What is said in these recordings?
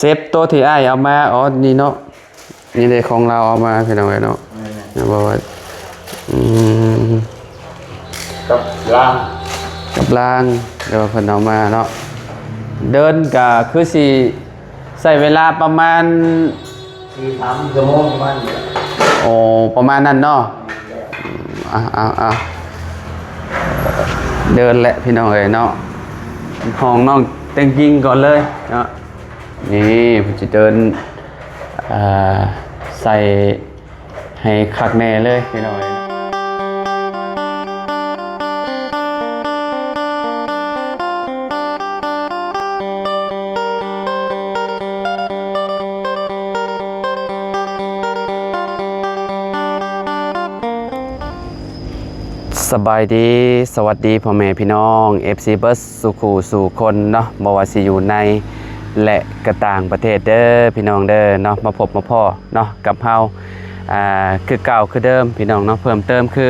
ເຊັບໂຕທີ່ອ້າຍເອົາມາ ອໍ ນີ້ເນາະ ນີ້ເດ້ ຂອງລາວເອົາມາ ພີ່ນ້ອງເອີຍເນາະ. ແມ່ນໆ ແມ່ນບໍ່ວ່າ ອືມ ກັບລາງ ກັບລາງ ແຕ່ວ່າເພິ່ນເອົາມາເນາະ. ເດີນກະຄືຊິໃຊ້ເວລາປະມານ ສີ່ສາມຊົ່ວໂມງປະມານນີ້ແຫຼະ. ໂອ້ ປະມານນັ້ນເນາະ. ອືມ ເອົາ ເອົາ ເອົາ ເດີນແຫຼະພີ່ນ້ອງເອີຍເນາະ. ຫ້ອງນ້ອງແຕງຈິງກ່ອນເລີຍເນາະ. ນີ້ເພິ່ນຊິເດີນ ເອີ ໃສ່ໃຫ້ຄັກແນ່ເລີຍພີ່ນ້ອງເອີຍ. ສະບາຍດີ ສະຫວັດດີພໍ່ແມ່ພີ່ນ້ອງ ເອັຟຊີ ເບິດສູ່ຄູ່ສູ່ຄົນເນາະ, ບໍ່ວ່າຊິຢູ່ໃນ ແລະ ກະຕ່າງປະເທດເດີພີ່ນ້ອງເດີເນາະ. ມາພົບມາພໍ້ເນາະກັບເຮົາ ອ່າ ຄືເກົ່າຄືເດີມພີ່ນ້ອງເນາະ. ເພີ່ມເຕີມຄື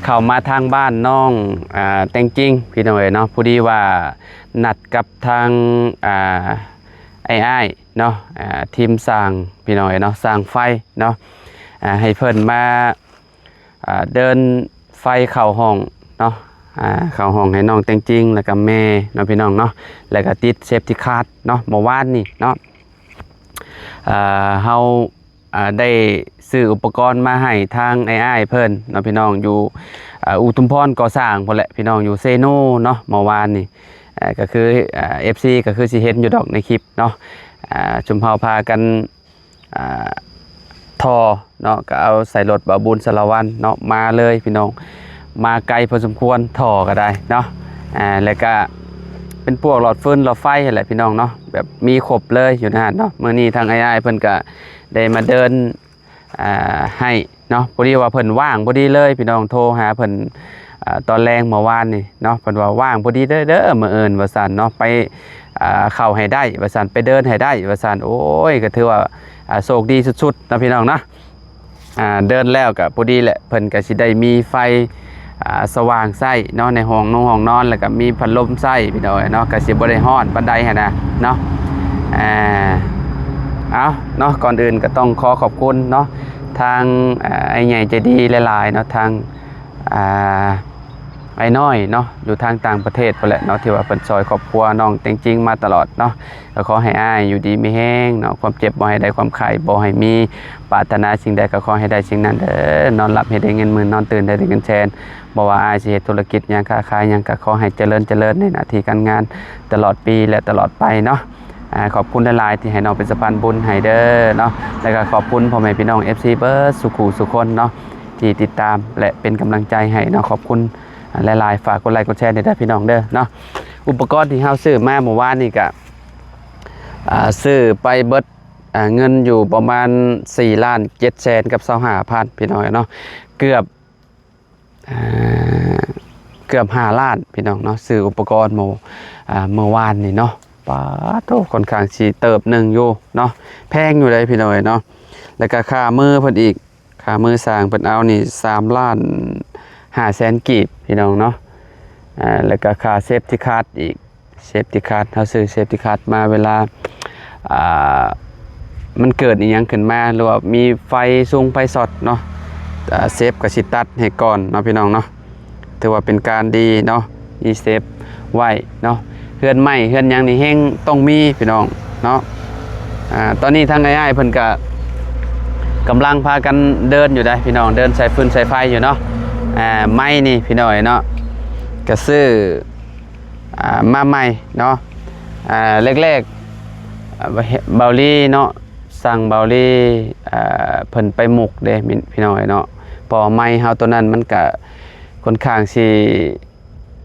ເຂົ້າມາທາງບ້ານນ້ອງ ອ່າ ແຕງຈິງພີ່ນ້ອງເອີຍເນາະ. ພໍດີວ່ານັດກັບທາງ ອ່າ ອ້າຍໆເນາະ ອ່າ ທີມຊ່າງພີ່ນ້ອງເອີຍເນາະ ຊ່າງໄຟເນາະ ອ່າ ໃຫ້ເພິ່ນມາ ອ່າ ເດີນໄຟເຂົ້າຫ້ອງເນາະ ອ່າ ເຂົ້າຫ້ອງໃຫ້ນ້ອງແຕງຈິງ ແລ້ວກະແມ່ເນາະພີ່ນ້ອງເນາະ. ແລ້ວກະຕິດເຊຟຕີ້ຄາດເນາະ ເມື່ອວານນີ້ເນາະ ອ່າ ເຮົາ ອ່າ ໄດ້ຊື້ອຸປະກອນມາໃຫ້ທາງອ້າຍໆເພິ່ນເນາະພີ່ນ້ອງ ຢູ່ ອ່າ ອຸທຸມພອນກໍ່ສ້າງພຸ້ນແຫຼະພີ່ນ້ອງ ຢູ່ເຊໂນເນາະ. ເມື່ອວານນີ້ ອ່າ ກະຄື ອ່າ ເອັຟຊີ ກະຄືຊິເຫັນຢູ່ດອກໃນຄລິບເນາະ ອ່າ ຊຸມເຮົາພາກັນ ອ່າ ທໍ່ເນາະ ກໍເອົາໃສ່ລົດບ່າວບຸນສາລະວັນເນາະ ມາເລີຍພີ່ນ້ອງ. ມາໄກພໍສົມຄວນ ທໍ່ກໍໄດ້ເນາະ ອ່າ ແລ້ວກະເປັນພວກຫຼອດຟືນຫຼອດໄຟຫັ້ນແຫຼະພີ່ນ້ອງເນາະ ແບບມີຄົບເລີຍຢູ່ໃນຫັ້ນເນາະ. ມື້ນີ້ທາງອ້າຍໆເພິ່ນກະໄດ້ມາເດີນ ອ່າ ໃຫ້ເນາະ ພໍດີວ່າເພິ່ນວ່າງພໍດີເລີຍພີ່ນ້ອງ. ໂທຫາເພິ່ນ ອ່າ ຕອນແລງເມື່ອວານນີ້ເນາະ ເພິ່ນວ່າວ່າງພໍດີເດີ ເດີ ມື້ອື່ນວ່າຊັ້ນເນາະ ໄປ ອ່າ ເຂົ້າໃຫ້ໄດ້ວ່າຊັ້ນ ໄປເດີນໃຫ້ໄດ້ວ່າຊັ້ນ. ໂອ້ຍ ກໍຖືວ່າ ອ່າ ໂຊກດີສຸດໆເນາະພີ່ນ້ອງເນາະ. ອ່າ ເດີນແລ້ວກໍພໍດີແຫຼະ ເພິ່ນກໍຊິໄດ້ມີໄຟ ອ່າ ສະຫວ່າງໃຊ້ເນາະ ໃນຫ້ອງນົງຫ້ອງນອນ ແລ້ວກໍມີພັດລົມໃຊ້ພີ່ນ້ອງເນາະ ກໍຊິບໍ່ໄດ້ຮ້ອນປານໃດຫັ້ນນະເນາະ. ອ່າ ເອົາເນາະ ກ່ອນອື່ນກໍຕ້ອງຂໍຂອບຄຸນເນາະ ທາງ ອ່າ ອ້າຍໃຫຍ່ໃຈດີຫຼາຍໆເນາະ ທາງ ອ່າ ອ້າຍນ້ອຍເນາະ ຢູ່ທາງຕ່າງປະເທດພຸ້ນແຫຼະເນາະ ທີ່ວ່າເພິ່ນຊ່ອຍຄອບຄົວນ້ອງແຕງຈິງມາຕະຫຼອດເນາະ. ກໍຂໍໃຫ້ອ້າຍຢູ່ດີມີແຮງເນາະ ຄວາມເຈັບບໍ່ໃຫ້ໄດ້ ຄວາມໄຂ້ບໍ່ໃຫ້ມີ ປາດຖະໜາສິ່ງໃດກໍຂໍໃຫ້ໄດ້ສິ່ງນັ້ນເດີ. ນອນຫຼັບໃຫ້ໄດ້ເງິນໝື່ນ ນອນຕື່ນໃຫ້ໄດ້ເງິນແສນ. ບໍ່ວ່າອ້າຍຊິເຮັດທຸລະກິດຫຍັງ ຄ້າຂາຍຫຍັງ ກໍຂໍໃຫ້ຈະເລີນ ຈະເລີນໃນໜ້າທີ່ການງານຕະຫຼອດປີ ແລະ ຕະຫຼອດໄປເນາະ. ອ່າ ຂອບຄຸນຫຼາຍໆທີ່ໃຫ້ນ້ອງເປັນສະພານບຸນໃຫ້ເດີເນາະ ແລ້ວກໍຂອບຄຸນພໍ່ແມ່ພີ່ນ້ອງ ເອັຟຊີ ເບິດສູ່ຄູ່ສູ່ຄົນເນາະ ທີ່ຕິດຕາມ ແລະ ເປັນກຳລັງໃຈໃຫ້ເນາະ. ຂອບຄຸນຫຼາຍໆ ຝາກກົດໄລກົດແຊແດ່ເດີພີ່ນ້ອງເດີເນາະ. ອຸປະກອນທີ່ເຮົາຊື້ມາເມື່ອວານນີ້ກະ ອ່າ ຊື້ໄປເບິດ ອ່າ ເງິນຢູ່ປະມານສີ່ລ້ານເຈັດແສນກັບຊາວຫ້າພັນ ພີ່ນ້ອງເນາະ ເກືອບ ອ່າ ເກືອບຫ້າລ້ານພີ່ນ້ອງເນາະ ຊື້ອຸປະກອນໝູ່ ອ່າ ເມື່ອວານນີ້ເນາະ. ປາດໂທ້ ຄ່ອນຂ້າງຊິເຕີບໜຶ່ງຢູ່ເນາະ ແພງຢູ່ເດ້ພີ່ນ້ອງເອີຍເນາະ. ແລ້ວກໍຄ່າມືເພິ່ນອີກ ຄ່າມືຊ່າງເພິ່ນເອົານີ້ສາມລ້ານຫ້າແສນກີບພີ່ນ້ອງເນາະ. ອ່າ ແລ້ວກໍຄ່າເຊຟຕີ້ຄາດອີກ ເຊຟຕີ້ຄາດ ເຮົາຊື້ເຊຟຕີ້ຄາດມາເວລາ ອ່າ ມັນເກີດອີ່ຫຍັງຂຶ້ນມາ ຫຼືວ່າມີໄຟຊຸງໄຟຊັອດເນາະ ອ່າ ເຊຟກໍຊິຕັດໃຫ້ກ່ອນເນາະພີ່ນ້ອງເນາະ. ຖືວ່າເປັນການດີເນາະ ມີເຊຟໄວ້ເນາະ. ເຮືອນໄມ້ເຮືອນຫຍັງນີ້ແຮ່ງຕ້ອງມີພີ່ນ້ອງເນາະ. ອ່າ ຕອນນີ້ທາງອ້າຍໆເພິ່ນກະກຳລັງພາກັນເດີນຢູ່ໃດ໋ພີ່ນ້ອງ ເດີນສາຍຟືນສາຍໄຟຢູ່ເນາະ. ອ່າ ໄມ້ນີ້ພີ່ນ້ອງເນາະ ກະຊື້ ອ່າ ມາໃໝ່ເນາະ. ອ່າ ແລກໆ ອ່າ ເບົາລີເນາະ ສັ່ງເບົາລີ ອ່າ ເພິ່ນໄປໝຸກເດ້ ພີ່ນ້ອງເນາະ. ເພາະວ່າໄມ້ເຮົາໂຕນັ້ນມັນກະຄ່ອນຂ້າງຊິ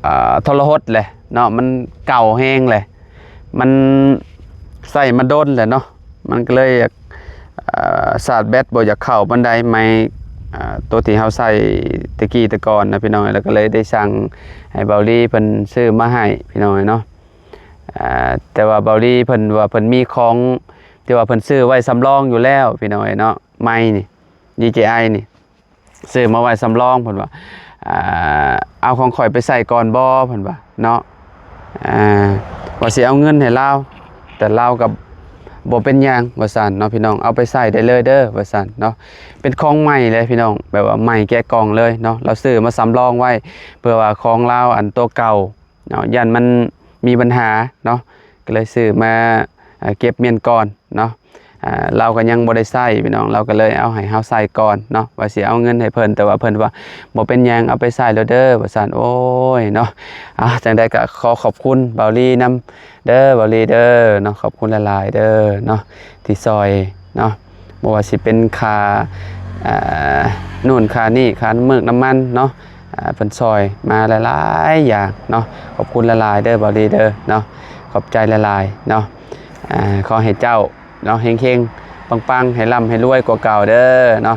ອ່າ ທໍລະຫົດແຫຼະເນາະ ມັນເກົ່າແຮງແຫຼະ ມັນໃຊ້ມາດົນແຫຼະເນາະ ມັນກໍເລີຍຢາກ ອ່າ ຊາດແບັດບໍ່ຢາກເຂົ້າປານໃດ ໄມ້ ອ່າ ໂຕທີ່ເຮົາໃຊ້ແຕ່ກີ້ແຕ່ກ່ອນນະພີ່ນ້ອງ. ແລ້ວກໍເລີຍໄດ້ສັ່ງໃຫ້ເບົາລີເພິ່ນຊື້ມາໃຫ້ພີ່ນ້ອງເນາະ. ອ່າ ແຕ່ວ່າເບົາລີເພິ່ນວ່າເພິ່ນມີຂອງທີ່ວ່າເພິ່ນຊື້ໄວ້ສຳລອງຢູ່ແລ້ວພີ່ນ້ອງເນາະ ໄມ້ນີ້ ດີເຈໄອ ນີ້ ຊື້ມາໄວ້ສຳລອງ ເພິ່ນວ່າ ອ່າ ເອົາຂອງຂ້ອຍໄປໃຊ້ກ່ອນບໍ່ ເພິ່ນວ່າເນາະ. ອ່າ ວ່າຊິເອົາເງິນໃຫ້ລາວ ແຕ່ລາວກໍ ບໍ່ເປັນຫຍັງວ່າຊັ້ນເນາະພີ່ນ້ອງ ເອົາໄປໃຊ້ໄດ້ເລີຍເດີວ່າຊັ້ນເນາະ. ເປັນຂອງໃໝ່ເລີຍພີ່ນ້ອງ ແບບວ່າໃໝ່ແກະກ່ອງເລີຍເນາະ. ລາວຊື້ມາສຳລອງໄວ້ ເພື່ອວ່າຂອງລາວອັນໂຕເກົ່າເນາະ ຢ້ານມັນມີບັນຫາເນາະ ກໍເລີຍຊື້ມາ ເອີ ເກັບມ້ຽນກ່ອນເນາະ. ອ່າ ລາວກໍຍັງບໍ່ໄດ້ໃຊ້ພີ່ນ້ອງ ລາວກໍເລີຍເອົາໃຫ້ເຮົາໃຊ້ກ່ອນເນາະ ວ່າຊິເອົາເງິນໃຫ້ເພິ່ນ ແຕ່ວ່າເພິ່ນວ່າ ບໍ່ເປັນຫຍັງ ເອົາໄປໃຊ້ໂລດເດີວ່າຊັ້ນ. ໂອ້ຍເນາະ ອ່າ ຈັ່ງໃດກໍຂໍຂອບຄຸນບ່າວລີນຳເດີ ບ່າວລີເດີເນາະ. ຂອບຄຸນຫຼາຍໆເດີເນາະ ທີ່ຊ່ອຍເນາະ ບໍ່ວ່າຊິເປັນຄ່າ ອ່າ ນູ້ນຄ່ານີ້ ຄ່ານ້ຳເມືອກນ້ຳມັນເນາະ ອ່າ ເພິ່ນຊ່ອຍມາຫຼາຍໆຢ່າງເນາະ. ຂອບຄຸນຫຼາຍໆເດີບ່າວລີເດີເນາະ ຂອບໃຈຫຼາຍໆເນາະ. ອ່າ ຂໍໃຫ້ເຈົ້າເນາະ ເຮັງໆ ປັງໆ ໃຫ້ລ່ຳໃຫ້ລວຍກວ່າເກົ່າເດີເນາະ.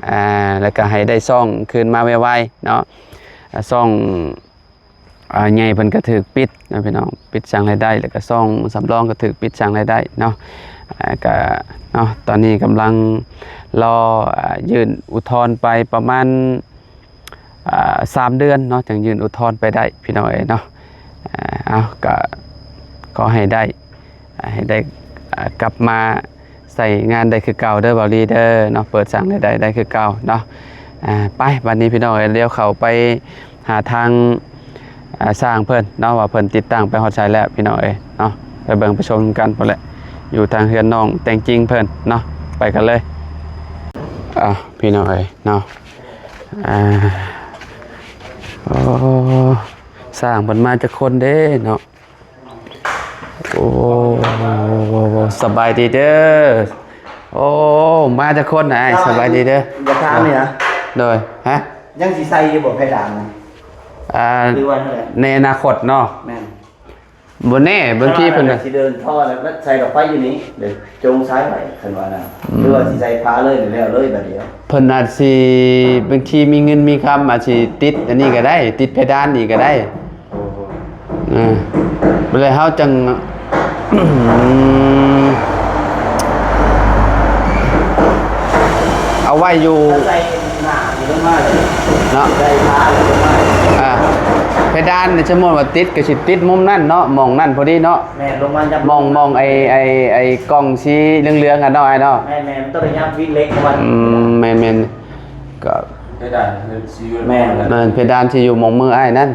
ອ່າ ແລ້ວກໍໃຫ້ໄດ້ຊ່ອງຄືນມາໄວໆເນາະ. ອ່າ ຊ່ອງ ອ່າ ໃຫຍ່ເພິ່ນກໍຖືກປິດເນາະພີ່ນ້ອງ ປິດສ້າງລາຍໄດ້ ແລ້ວກໍຊ່ອງສຳລອງກໍຖືກປິດສ້າງລາຍໄດ້ເນາະ. ອ່າ ກໍເນາະ ຕອນນີ້ກຳລັງລໍ ອ່າ ຍື່ນອຸທອນໄປປະມານ ອ່າ ສາມເດືອນເນາະ ຈັ່ງຍື່ນອຸທອນໄປໄດ້ພີ່ນ້ອງເອີຍເນາະ. ອ່າ ເອົາ ກໍຂໍໃຫ້ໄດ້ ອ່າ ໃຫ້ໄດ້ ອ່າ ກັບມາໃຊ້ງານໄດ້ຄືເກົ່າເດີບ່າວລີເດີເນາະ ເປີດສ້າງລາຍໄດ້ໄດ້ຄືເກົ່າເນາະ. ອ່າ ໄປ ບັດນີ້ພີ່ນ້ອງເອີຍ ດຽວເຂົ້າໄປຫາທາງ ອ່າ ຊ່າງເພິ່ນເນາະ ວ່າເພິ່ນຕິດຕັ້ງໄປຮອດໃສແລ້ວພີ່ນ້ອງເອີຍເນາະ. ໄປເບິ່ງໄປຊົມນຳກັນພຸ້ນແຫຼະ ຢູ່ທາງເຮືອນນ້ອງແຕ່ງຈິງເພິ່ນເນາະ. ໄປກັນເລີຍ ອ່າ ພີ່ນ້ອງເອີຍເນາະ. ອ່າ ໂອ້ ຊ່າງເພິ່ນມາຈັກຄົນເດ້ເນາະ? ໂອ້ ສະບາຍດີເດີ. ໂອ້ ມາຈັກຄົນນະອ້າຍ? ສະບາຍດີເດີ. ຢາກຖາມນີ້ນະ ໂດຍ ຮະ ຍັງຊິໃສ່ຢູ່ບໍ່ເພດານ? ອ່າ ຫຼືວ່າແນວໃດ? ໃນອະນາຄົດເນາະ? ແມ່ນ ບໍ່ແນ່ ບາງທີເພິ່ນ ຊິເດີນທໍ່ແລ້ວໃສ່ດອກໄຟຢູ່ນີ້ ເດີ ຈົ່ງສາຍໄວ້ ຄັນວ່ານະ ອືມ ຫຼືວ່າຊິໃສ່ຝາເລີຍ ແລ້ວເລີຍບາດດຽວ. ເພິ່ນອາດຊິ ບາງທີມີເງິນມີຄຳ ອາດຊິຕິດອັນນີ້ກໍໄດ້ ຕິດເພດານນີ້ກໍໄດ້. ໂອ້ ເອີ ແລ້ວເຮົາຈັ່ງ ເອົາໄວ້ຢູ່ ໃສ່ໜ້ານີ້ລົງມາເລີຍເນາະ ໃສ່ຝາລົງມາ. ອ່າ ເພດານນີ້ ສົມມຸດວ່າຕິດ ກໍຊິຕິດມຸມນັ້ນເນາະ ໝ່ອງນັ້ນພໍດີເນາະ. ແມ່ນ ລົງມາຈາກ ໝ່ອງ ໝ່ອງໄອ້ ໄອ້ ໄອ້ກ່ອງສີເຫຼືອງໆຫັ້ນເນາະ ອ້າຍເນາະ. ແມ່ນໆ ມັນຕ້ອງໄດ້ຍັບວິດເຫຼັກຂອງມັນ. ອືມ ແມ່ນໆ ກໍ ເພດານມັນຊິຢູ່ ແມ່ນ ນັ້ນ ເພດານຊິຢູ່ໝ່ອງມືອ້າຍນັ້ນ.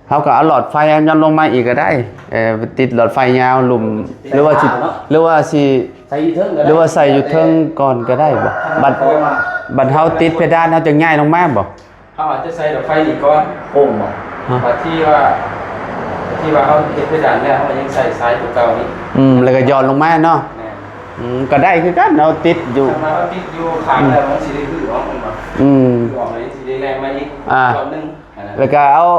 ເຮົາກໍເອົາຫຼອດໄຟຫຍ່ອນລົງມາອີກກໍໄດ້ ເອີ ຕິດຫຼອດໄຟຍາວລຸ່ມ ຫຼືວ່າຊິ ຫຼືວ່າຊິ ໃສ່ຢູ່ເທິງກໍໄດ້ ຫຼືວ່າໃສ່ຢູ່ເທິງກ່ອນກໍໄດ້ບໍ? ບັດ ບັດເຮົາຕິດເພດານ ເຮົາຈຶ່ງຍ້າຍລົງມາບໍ? ເຮົາອາດຈະໃສ່ດອກໄຟນີ້ກ່ອນ ໂຄ້ງບໍ? ຮະ ບາດທີ່ວ່າ ທີ່ວ່າເຮົາເຮັດເພດານແລ້ວ ເຮົາກໍຍັງໃສ່ສາຍຕົວເກົ່ານີ້ ອືມ ແລ້ວກໍຫຍ່ອນລົງມາເນາະ. ແມ່ນ ອືມ ກໍໄດ້ຄືກັນ ເຮົາຕິດຢູ່ ຄັນວ່າເຮົາຕິດຢູ່ຂ້າງແລ້ວ ອືມ ມັນຊິໄດ້ຮື້ອອກ ແມ່ນບໍ່? ອືມ ຄືອອກແລ້ວຊິໄດ້ແລ່ນມາອີກ ອ່າ ຮອບໜຶ່ງ ແລ້ວກໍເອົາ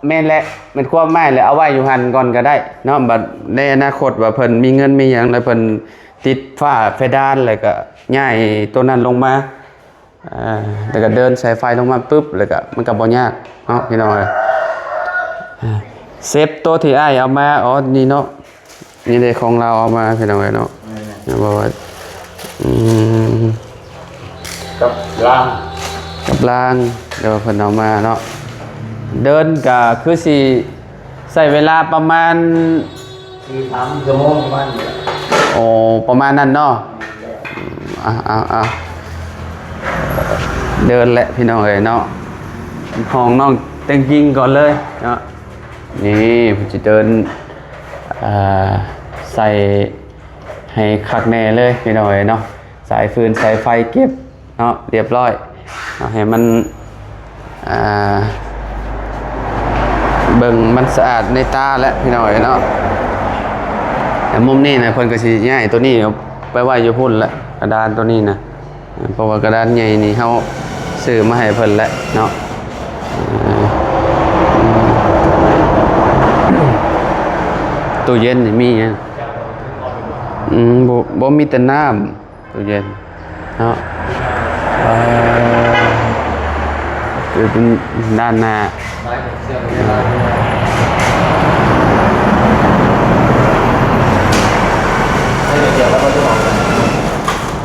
ແມ່ນແຫຼະ ແມ່ນຄວາມໝາຍແຫຼະ ເອົາໄວ້ຢູ່ຫັ້ນກ່ອນກໍໄດ້ເນາະ. ບັດໃນອະນາຄົດວ່າເພິ່ນມີເງິນມີຫຍັງ ແລ້ວເພິ່ນຕິດຝາເພດານ ແລ້ວກໍຍ້າຍຕົວນັ້ນລົງມາ ອ່າ ແລ້ວກໍເດີນສາຍໄຟລົງມາປຶບ ແລ້ວກໍມັນກໍບໍ່ຍາກເນາະ ພີ່ນ້ອງເອີຍ. ອ່າ ເຊັດໂຕທີ່ອ້າຍເອົາມາ ອໍ ນີ້ເນາະ ນີ້ເດ້ ຂອງລາວເອົາມາ ພີ່ນ້ອງເອີຍເນາະ. ແມ່ນ ແມ່ນ ແມ່ນບໍ່ວ່າ ອືມ ກັບລາງ ກັບລາງ ດຽວເພິ່ນເອົາມາເນາະ. ເດີນກະຄືຊິໃຊ້ເວລາປະມານ ສີ່ສາມຊົ່ວໂມງປະມານນີ້ແຫຼະ. ໂອ້ ປະມານນັ້ນເນາະ. ແມ່ນແລ້ວ ອືມ ເອົາ ເອົາ ເອົາ ເດີນແຫຼະ ພີ່ນ້ອງເອີຍເນາະ. ຫ້ອງນ້ອງແຕ່ງຍິງກ່ອນເລີຍເນາະ. ນີ້ເພິ່ນຊິເດີນ ອ່າ ໃສ່ໃຫ້ຄັກແນ່ເລີຍ ພີ່ນ້ອງເອີຍເນາະ. ສາຍຟືນສາຍໄຟເກັບເນາະ ຮຽບຮ້ອຍເນາະ ໃຫ້ມັນ ອ່າ ເບິ່ງມັນສະອາດໃນຕາແຫຼະ ພີ່ນ້ອງເອີຍເນາະ. ແຕ່ມຸມນີ້ນະ ເພິ່ນກໍຊິຍ້າຍໂຕນີ້ໄປໄວ້ຢູ່ພຸ້ນແຫຼະ ກະດານໂຕນີ້ນະ. ເພາະວ່າກະດານໃຫຍ່ນີ້ເຮົາຊື້ມາໃຫ້ເພິ່ນແຫຼະເນາະ. ເອີ ຕູ້ເຢັນນີ້ມີຫຍັງ? ອືມ ບໍ່ ບໍ່ ມີແຕ່ນ້ຳ ຕູ້ເຢັນເນາະ. ເອີ ຄືເປັນດ້ານໜ້າ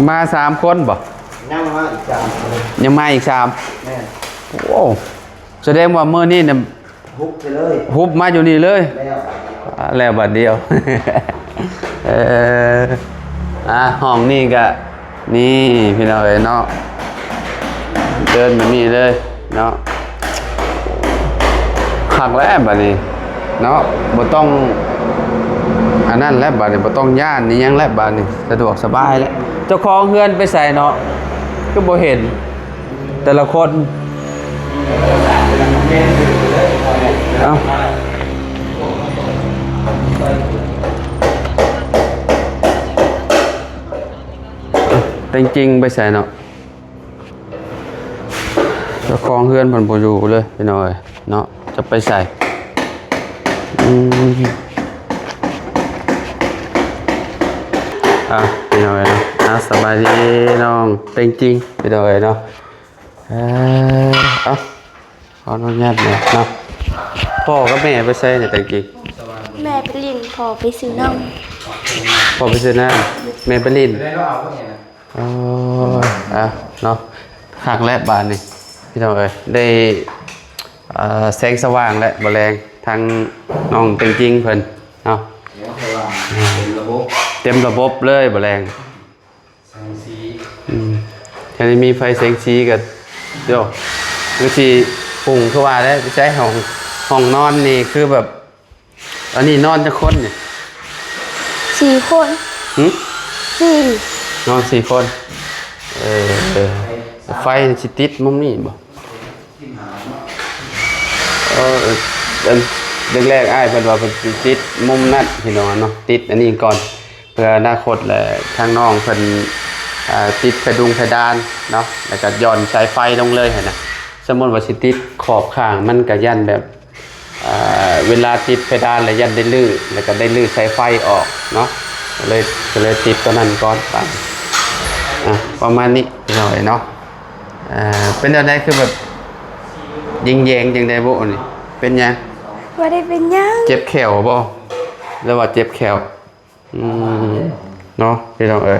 ມາສາມຄົນບໍ່? ຍັງມາອີກສາມຄົນ ຍັງມາອີກສາມ. ແມ່ນ ໂອ້ ສະແດງວ່າມື້ນີ້ນະ ຮຸບໄປເລີຍ ຮຸບມາຢູ່ນີ້ເລີຍ. ແລ້ວ ອ່າ ແລ້ວບາດດຽວ ເອີ ອ່າ ຫ້ອງນີ້ກະ ນີ້ພີ່ນ້ອງເອີຍເນາະ ເດີນແບບນີ້ເລີຍເນາະ ຄັກແລ້ວບາດນີ້ເນາະ ບໍ່ຕ້ອງອັນນັ້ນແລ້ວບາດນີ້ ບໍ່ຕ້ອງຢ້ານອີ່ຫຍັງແລ້ວບາດນີ້ ສະດວກສະບາຍແລ້ວ. ເຈົ້າຂອງເຮືອນໄປໃສເນາະ ຄືບໍ່ເຫັນ? ແຕ່ລະຄົນ ເອົ້າ ແຕ່ງຈິງໄປໃສເນາະ? ເຈົ້າຂອງເຮືອນເພິ່ນບໍ່ຢູ່ເລີຍພີ່ນ້ອງເອີຍເນາະ ຈະໄປໃສ? ອືມ ອ່ະ ພີ່ນ້ອງເອີຍເນາະ ອ່ະ ສະບາຍດີນ້ອງແຕ່ງຈິງ ພີ່ນ້ອງເອີຍເນາະ. ເອີ ເອົ້າ ຂໍອະນຸຍາດແດ່ເນາະ ພໍ່ກັບແມ່ໄປໃສນີ້ແຕ່ງຈິງ? ແມ່ໄປຫຼິ້ນ ພໍ່ໄປຊື້ນຳ. ພໍ່ໄປຊື້ນຳ ແມ່ໄປຫຼິ້ນ. ອໍ ອ່ະ ເນາະ ຄັກແລ້ວບາດນີ້ ພີ່ນ້ອງເອີຍ ໄດ້ ເອີ ແສງສະຫວ່າງແລ້ວ ບໍ່ແລງ ທາງນ້ອງແຕ່ງຈິງເພິ່ນເນາະ ແສງສະຫວ່າງເຕັມລະບົບ ເຕັມລະບົບເລີຍ ບໍ່ແລງ ແສງສີ ອືມ ແຕ່ໄດ້ມີໄຟແສງສີກໍ ໂຢ ຄືຊິຮຸ່ງ ຄືວ່າແຫຼະ ໃຊ້ຫ້ອງ ຫ້ອງນອນນີ້ຄືແບບ ອັນນີ້ນອນຈັກຄົນນີ້? ສີ່ຄົນ. ຫຶ? ສີ່ ນອນສີ່ຄົນ. ເອີ ໄຟຊິຕິດມຸມນີ້ບໍ່? ເອີ ອັນແລກໆ ອ້າຍເພິ່ນວ່າເພິ່ນຊິຕິດມຸມນັ້ນພີ່ນ້ອງເນາະ ຕິດອັນນີ້ກ່ອນ ເພື່ອອະນາຄົດ ແລະ ທາງນ້ອງເພິ່ນ ອ່າ ຕິດເພດານ ເພດານເນາະ ແລ້ວກໍຢ່ອນສາຍໄຟລົງເລີຍຫັ້ນນະ. ສົມມຸດວ່າຊິຕິດຂອບຂ້າງ ມັນກໍຢ້ານແບບ ອ່າ ເວລາຕິດເພດານແລ້ວຢ້ານໄດ້ຮື້ ແລ້ວກໍໄດ້ຮື້ສາຍໄຟອອກເນາະ ກໍເລີຍ ກໍເລີຍຕິດຕົວນັ້ນກ່ອນບາດນີ້. ອ່າ ປະມານນີ້ພີ່ນ້ອງເອີຍເນາະ. ເປັນແນວໃດ ຄືແບບຍິງແຍງຈັ່ງໃດບຸນີ້? ເປັນຫຍັງ? ບໍ່ໄດ້ເປັນຫຍັງ. ເຈັບແຂ້ວບໍ່ ຫຼືວ່າເຈັບແຂ້ວ? ອືມ ເນາະ ພີ່ນ້ອງເອີຍ.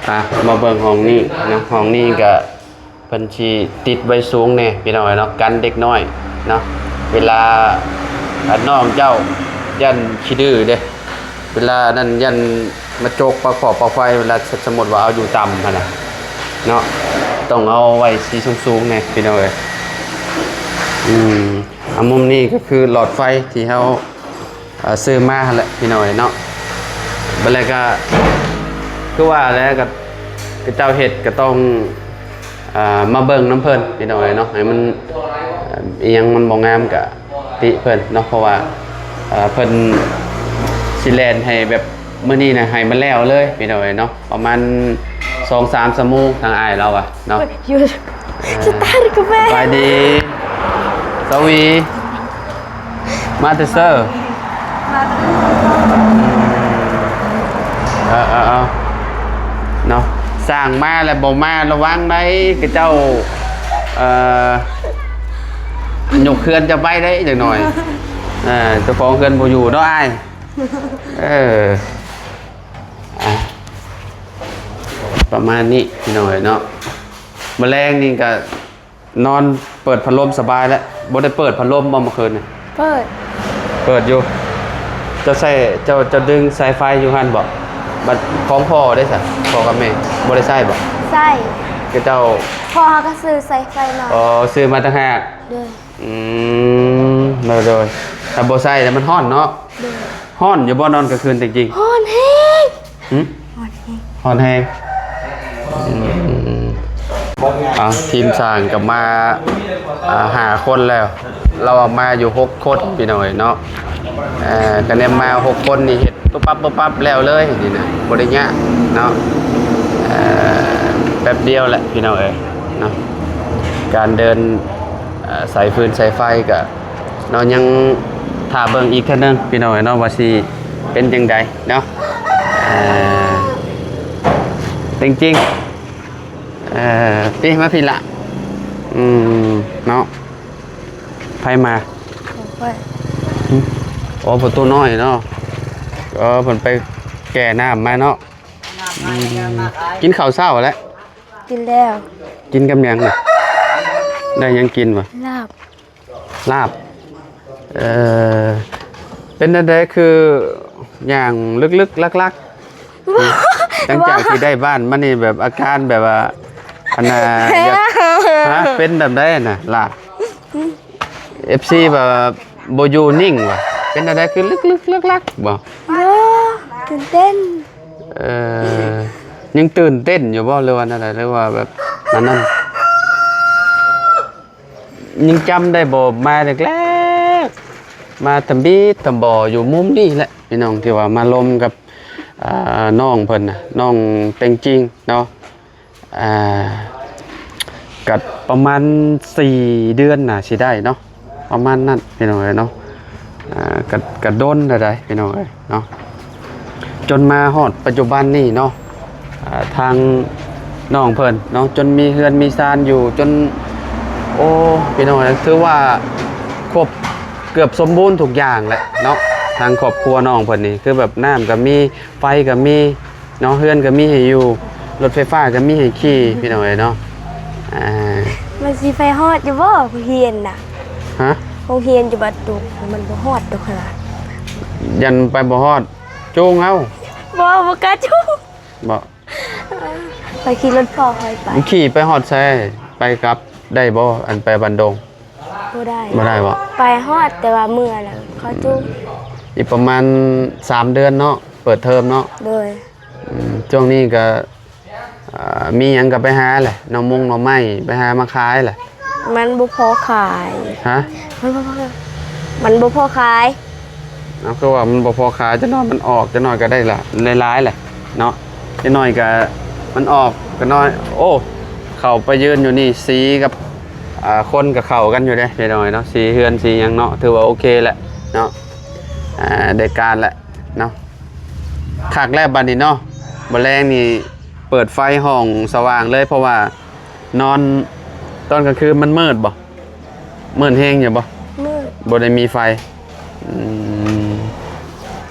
ອ່ະ ມາເບິ່ງຫ້ອງນີ້ເນາະ ຫ້ອງນີ້ກະເພິ່ນຊິຕິດໄວ້ສູງແດ່ພີ່ນ້ອງເອີຍເນາະ ກັນເດັກນ້ອຍເນາະ ເວລາ ອ່າ ນ້ອງເຈົ້າຢ້ານຂີ້ດື້ເດ້ ເວລານັ້ນຢ້ານມາຈົກປລັກຟອກປລັກໄຟ ເວລາ ສ- ສົມມຸດວ່າເອົາຢູ່ຕ່ຳຫັ້ນນະເນາະ ຕ້ອງເອົາໄວ້ທີ່ສູງໆແດ່ພີ່ນ້ອງເອີຍ. ອືມ ອ່າ ມຸມນີ້ກໍຄືຫຼອດໄຟທີ່ເຮົາ ເອີ ຊື້ມາຫັ້ນແຫຼະພີ່ນ້ອງເອີຍເນາະ. ບັດແລ້ວກໍຄືວ່າແຫຼະ ກໍ ເຂົາເຈົ້າເຮັດກໍຕ້ອງ ເອີ ມາເບິ່ງນຳເພິ່ນພີ່ນ້ອງເອີຍເນາະ ໃຫ້ມັນ ເອີ ອີ່ຫຍັງມັນບໍ່ງາມກໍຕິເພິ່ນເນາະ ເພາະວ່າ ເອີ ເພິ່ນຊິແລ່ນໃຫ້ແບບ ມື້ນີ້ນະໃຫ້ມັນແລ້ວເລີຍພີ່ນ້ອງເອີຍເນາະ ປະມານສອງສາມຊົ່ວໂມງ ທາງອ້າຍລາວວ່າເນາະ. ເອີ ສະຕາດກາແຟ. ສະບາຍດີ ສາວີ ມາແຕ່ເຊີ? ມາແຕ່ເຊີ. ເອີໆໆ ເນາະ ສ້າງມາແລ້ວບໍ່ມາລະວັງໄດ໋ ເຂົາເຈົ້າ ເອີ ຍົກເຮືອນຈະໄປໄດ໋ ຈັກໜ້ອຍ ເອີ ເຈົ້າຂອງເຮືອນບໍ່ຢູ່ເນາະອ້າຍ. ເອີ ອ່ະ ປະມານນີ້ພີ່ນ້ອງເອີຍເນາະ. ມື້ແລງນີ້ກະນອນເປີດພັດລົມສະບາຍແລ້ວ. ບໍ່ໄດ້ເປີດພັດລົມບໍ່ມື້ຄືນນີ້? ເປີດ ເປີດຢູ່. ເຈົ້າໃຊ້ ເຈົ້າ ເຈົ້າດຶງສາຍໄຟຢູ່ຫັ້ນບໍ່? ບັດຂອງພໍ່ເດ້ຊະ? ພໍ່ກັບແມ່ບໍ່ໄດ້ໃຊ້ບໍ່? ໃຊ້. ເຂົາເຈົ້າ ພໍ່ເຮົາກໍຊື້ສາຍໄຟມາ. ອໍ ຊື້ມາຕ່າງຫາກ. ໂດຍ. ອືມ ໂດຍໆ ຖ້າບໍ່ໃຊ້ແລ້ວມັນຮ້ອນເນາະ. ໂດຍ. ຮ້ອນຢູ່ບໍ່ ນອນກາງຄືນແຕ່ງຈິງ? ຮ້ອນແຮງ. ຫຶ? ຮ້ອນແຮງ ຮ້ອນແຮງ. ອືມ ອ່າ ທີມຊ່າງກໍມາ ອ່າ ຫ້າຄົນແລ້ວ ລາວເອົາມາຢູ່ຫົກຄົນພີ່ນ້ອງເອີຍເນາະ. ເອີ ກະແນມມາຫົກຄົນນີ້ເຮັດປຸບປັບປຸບປັບແລ້ວເລີຍນີ້ນະ ບໍ່ໄດ້ຍາກເນາະ. ເອີ ແປັບດຽວແຫຼະພີ່ນ້ອງເອີຍເນາະ ການເດີນ ເອີ ສາຍຟືນສາຍໄຟກະ ເນາະ ຍັງຖ້າເບິ່ງອີກເທື່ອໜຶ່ງພີ່ນ້ອງເອີຍເນາະ ວ່າຊິເປັນຈັ່ງໃດເນາະ. ເອີ ແຕ່ງຈິງ ເອີ ຕິ ມາພີ້ລະ. ອືມ ເນາະ ໃຜມາ? ໂອ້ຍ ຫຶ? ໂອ້ ປະຕູນ້ອຍເນາະ. ເອີ ເພິ່ນໄປແກ່ນ້ຳມາເນາະ. ອືມ ກິນເຂົ້າເຊົ້າແລ້ວ? ກິນແລ້ວ. ກິນກັບຫຍັງນະ? ໄດ້ຫຍັງກິນວະ? ລາບ. ລາບ. ເອີ ເປັນແນວໃດຄື ຍ່າງລຶກໆລັກໆ ຫຼັງຈາກທີ່ໄດ້ບ້ານມານີ້ ແບບອາການແບບວ່າ ອັນນ່າ ຢາກ ຮະ ເປັນແບບໃດນະຫຼ້າ? ເອັຟຊີ ແບບວ່າບໍ່ຢູ່ນິ່ງຫວາ? ເປັນແນວໃດ ຄືລຶກໆລັກໆບໍ່? ບໍ່ ຕື່ນເຕັ້ນ. ເອີ ຍັງຕື່ນເຕັ້ນຢູ່ບໍ່ ຫຼືວ່າແນວໃດ ຫຼືວ່າແບບອັນນັ້ນ? ຍັງຈຳໄດ້ບໍ່ ມາແລກໆ ມາທຳບີທຳບໍຢູ່ມຸມນີ້ແຫຼະພີ່ນ້ອງ ທີ່ວ່າມາລົມກັບ ອ່າ ນ້ອງເພິ່ນນະ ນ້ອງເຕັງຈິງເນາະ. ອ່າ ກະປະມານສີ່ເດືອນໜ້າຊິໄດ້ເນາະ ປະມານນັ້ນພີ່ນ້ອງເອີຍເນາະ. ອ່າ ກະ ກະດົນແລ້ວໃດ໋ພີ່ນ້ອງເອີຍເນາະ ຈົນມາຮອດປັດຈຸບັນນີ້ເນາະ. ອ່າ ທາງນ້ອງເພິ່ນເນາະ ຈົນມີເຮືອນມີຊານຢູ່ ຈົນ ໂອ້ ພີ່ນ້ອງເອີຍ ຖືວ່າຄົບເກືອບສົມບູນທຸກຢ່າງແຫຼະເນາະ. ທາງຄອບຄົວນ້ອງເພິ່ນນີ້ ຄືແບບນ້ຳກະມີ ໄຟກະມີ ເນາະ ເຮືອນກໍມີໃຫ້ຢູ່ ລົດໄຟຟ້າກໍມີໃຫ້ຂີ່ ພີ່ນ້ອງເອີຍເນາະ. ອ່າ ມັນຊິໄປຮອດຢູ່ບໍ່ ໂຮງຮຽນນະ? ຮະ? ໂຮງຮຽນຢູ່ບ້ານຕຸກ ມັນບໍ່ຮອດດອກຫັ້ນນະ. ຢ້ານໄປບໍ່ຮອດ ຈູງເອົາ. ບໍ່ ບໍ່ກ້າຈູງ. ບໍ່? ເອີ ຂ້ອຍຂີ່ລົດພໍ່ຂ້ອຍໄປ. ມັນຂີ່ໄປຮອດໃສ? ໄປກັບໄດ້ບໍ່? ອັນໄປບ້ານດົງ. ບໍ່ໄດ້. ບໍ່ໄດ້ບໍ່? ໄປຮອດແຕ່ວ່າເມືອແລ້ວເຂົາຈູງ. ອີກປະມານສາມເດືອນເນາະ ເປີດເທີມເນາະ. ໂດຍ. ອືມ ຊ່ວງນີ້ກໍ ເອີ ມີຫຍັງກໍໄປຫາແຫຼະ ໜໍ່ມົງໜໍ່ໄມ້ ໄປຫາມາຂາຍແຫຼະ. ມັນບໍ່ພໍຂາຍ. ຮະ? ມັນບໍ່ພໍ ມັນບໍ່ພໍຂາຍ. ເອົາ ຄືວ່າມັນບໍ່ພໍຂາຍ ຈັກໜ້ອຍມັນອອກ ຈັກໜ້ອຍກໍໄດ້ຫຼະ ໄດ້ຫຼາຍແຫຼະເນາະ. ຈັກໜ້ອຍກໍມັນອອກ ກໍໜ້ອຍ ໂອ້ ເຂົ້າໄປຢືນຢູ່ນີ້ ສີກັບ ອ່າ ຄົນກໍເຂົ້າກັນຢູ່ເດ້ ພີ່ນ້ອງເນາະ. ສີເຮືອນສີຫຍັງເນາະ ຖືວ່າໂອເຄແຫຼະເນາະ. ອ່າ ໄດ້ການແຫຼະເນາະ. ຄັກແລ້ວບັດນີ້ເນາະ ບໍ່ແລງນີ້ເປີດໄຟຫ້ອງສະຫວ່າງເລີຍ ເພາະວ່ານອນຕອນກາງຄືນມັນມືດບໍ່? ມືດແຮງຢູ່ບໍ່? ມືດ. ບໍ່ໄດ້ມີໄຟ. ອືມ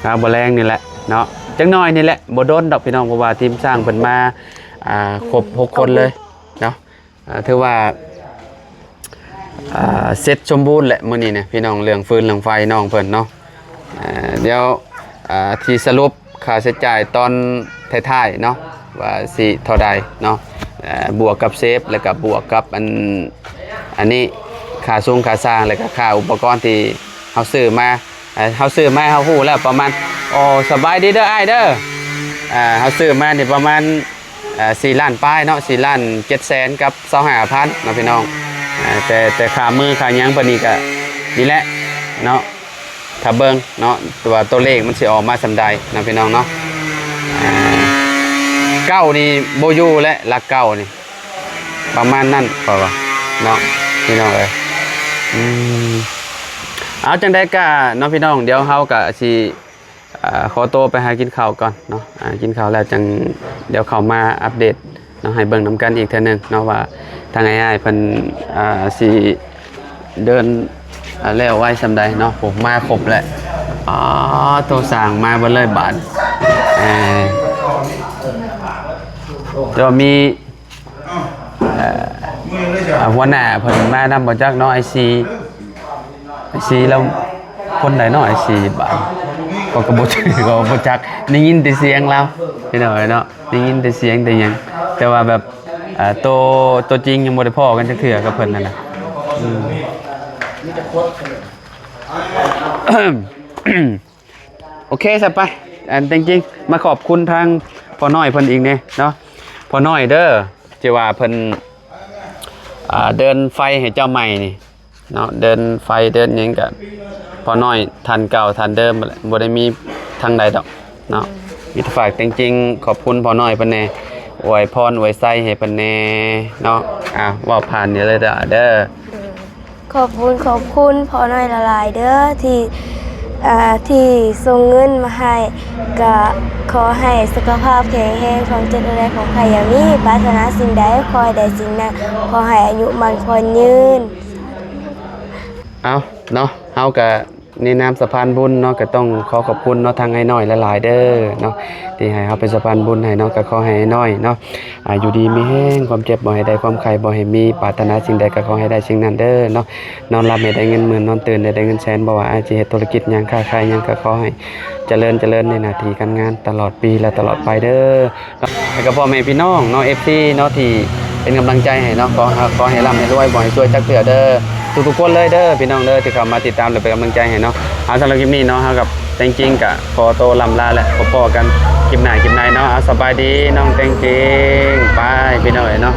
ເອົາ ບໍ່ແລງນີ້ແຫຼະເນາະ ຈັກໜ້ອຍນີ້ແຫຼະ ບໍ່ດົນດອກພີ່ນ້ອງ ເພາະວ່າທີມຊ່າງເພິ່ນມາ ອ່າ ຄົບຫົກຄົນເລີຍເນາະ. ອ່າ ຖືວ່າ ອ່າ ເສັດສົມບູນແຫຼະມື້ນີ້ນະພີ່ນ້ອງ ເລື່ອງຟືນເລື່ອງໄຟນ້ອງເພິ່ນເນາະ. ອ່າ ດຽວ ອ່າ ທີ່ສະຫຼຸບຄ່າໃຊ້ຈ່າຍຕອນທ້າຍໆເນາະ ວ່າຊິເທົ່າໃດເນາະ. ອ່າ ບວກກັບເຊຟ ແລ້ວກໍບວກກັບອັນ ອັນນີ້ ຄ່າຊຸງຄ່າຊ່າງ ແລ້ວກໍຄ່າອຸປະກອນທີ່ເຮົາຊື້ມາ. ອ່າ ເຮົາຊື້ມາເຮົາຮູ້ແລ້ວປະມານ ໂອ້ ສະບາຍດີເດີອ້າຍເດີ. ອ່າ ເຮົາຊື້ມານີ້ປະມານ ອ່າ ສີ່ລ້ານປາຍເນາະ ສີ່ລ້ານເຈັດແສນກັບຊາວຫ້າພັນເນາະພີ່ນ້ອງ. ອ່າ ແຕ່ ແຕ່ຄ່າມືຄ່າຫຍັງປານນີ້ກະນີ້ແຫຼະເນາະ ຖ້າເບິ່ງເນາະ ວ່າຕົວເລກມັນຊິອອກມາສ່ຳໃດເນາະພີ່ນ້ອງເນາະ. ອ່າ ເກົ້ານີ້ບໍ່ຢູ່ແຫຼະ ຫຼັກເກົ້ານີ້ ປະມານນັ້ນຂ້ອຍວ່າເນາະ ພີ່ນ້ອງເອີຍ. ອືມ ເອົາ ຈັ່ງໃດກະເນາະພີ່ນ້ອງ ດຽວເຮົາກະຊິ ອ່າ ຂໍຕົວໄປຫາກິນເຂົ້າກ່ອນເນາະ. ອ່າ ກິນເຂົ້າແລ້ວຈັ່ງ ດຽວເຂົ້າມາອັບເດດເນາະ ໃຫ້ເບິ່ງນຳກັນອີກເທື່ອໜຶ່ງເນາະ ວ່າທາງອ້າຍໆເພິ່ນ ອ່າ ຊິເດີນ ອ່າ ແລ້ວໄວສ່ຳໃດເນາະ. ໂອ້ ມາຄົບແລ້ວ ອໍ ໂຕ ຊ່າງມາເບິດເລີຍບາດ. ເອີ ແຕ່ວ່າມີ ເອີ ຫົວໜ້າເພິ່ນມານຳບໍ່ຈັກເນາະ ໄອຊີ ໄອຊີລາວຄົນໃດເນາະ ໄອຊີບາດ ຂ້ອຍກໍບໍ່ ຂ້ອຍກໍບໍ່ຈັກ ໄດ້ຍິນແຕ່ສຽງລາວ ພີ່ນ້ອງເອີຍເນາະ ໄດ້ຍິນແຕ່ສຽງແຕ່ຫຍັງ ແຕ່ວ່າແບບ ເອີ ໂຕ ໂຕຈິງຍັງບໍ່ໄດ້ພໍ້ກັນຈັກເທື່ອກັບເພິ່ນຫັ້ນນະ. ອືມ ໂອເຄຊະ ໄປ ອັນ ແຕ່ງຈິງ ມາຂອບຄຸນທາງພໍ່ນ້ອຍເພິ່ນອີກແດ່ເນາະ ພໍ່ນ້ອຍເດີ ທີ່ວ່າເພິ່ນ ອ່າ ເດີນໄຟໃຫ້ເຈົ້າໃໝ່ນີ້ເນາະ ເດີນໄຟເດີນຫຍັງກະພໍ່ນ້ອຍທ່ານເກົ່າທ່ານເດີມແຫຼະ ບໍ່ໄດ້ມີທາງໃດດອກເນາະ. ມີແຕ່ຝາກແຕ່ງຈິງຂອບຄຸນພໍ່ນ້ອຍເພິ່ນແດ່ ອວຍພອນອວຍໄຊໃຫ້ເພິ່ນແດ່ເນາະ. ອ່າ ເວົ້າຜ່ານນີ້ເລີຍເດີ ເດີ. ຂອບຄຸນ ຂອບຄຸນພໍ່ນ້ອຍຫຼາຍໆເດີ ທີ່ ເອີ ທີ່ສົ່ງເງິນມາໃຫ້ ກະຂໍໃຫ້ສຸຂະພາບແຂງແຮງ ຄວາມເຈັບບໍ່ໄດ້ ຄວາມໄຂ້ຢ່າມີ ປາດຖະໜາສິ່ງໃດຂໍໃຫ້ໄດ້ສິ່ງນັ້ນ ຂໍໃຫ້ອາຍຸໝັ້ນຂວັນຍືນ. ເອົາເນາະ ເຮົາກະ ໃນນາມສະພານບຸນເນາະ ກໍຕ້ອງຂໍຂອບຄຸນເນາະ ທາງອ້າຍນ້ອຍຫຼາຍໆເດີເນາະ ທີ່ໃຫ້ເຮົາເປັນສະພານບຸນໃຫ້ເນາະ. ກໍຂໍໃຫ້ອ້າຍນ້ອຍເນາະ ອາ ຢູ່ດີມີແຮງ ຄວາມເຈັບບໍ່ໃຫ້ໄດ້ ຄວາມໄຂ້ບໍ່ໃຫ້ມີ ປາດຖະໜາສິ່ງໃດກໍຂໍໃຫ້ໄດ້ສິ່ງນັ້ນເດີເນາະ. ນອນຫຼັບໃຫ້ໄດ້ເງິນໝື່ນ ນອນຕື່ນໃຫ້ໄດ້ເງິນແສນ. ບໍ່ວ່າອ້າຍຊິເຮັດທຸລະກິດຫຍັງ ຄ້າຂາຍຫຍັງ ກໍຂໍໃຫ້ຈະເລີນ ຈະເລີນໃນໜ້າທີ່ການງານຕະຫຼອດປີ ແລະ ຕະຫຼອດໄປເດີ. ໃຫ້ກັບພໍ່ແມ່ພີ່ນ້ອງເນາະ ເອັຟຊີເນາະ ທີ່ເປັນກຳລັງໃຈໃຫ້ເນາະ ຂໍ ຂໍໃຫ້ລ່ຳໃຫ້ລວຍ ບໍ່ໃຫ້ຊວຍຈັກເທື່ອເດີ ທຸກໆຄົນເລີຍເດີ ພີ່ນ້ອງເດີ ທີ່ເຂົ້າມາຕິດຕາມ ແລະ ເປັນກຳລັງໃຈໃຫ້ເນາະ. ເອົາ ສຳລັບຄລິບນີ້ເນາະ ເຮົາກັບແຕງຈິງກະຂໍໂຕລ່ຳລາ ແລະ ພົບພໍ້ກັນຄລິບໜ້າ ຄລິບໃນເນາະ. ເອົາ ສະບາຍດີ ນ້ອງແຕງຈິງ ໄປ ພີ່ນ້ອງເອີຍເນາະ.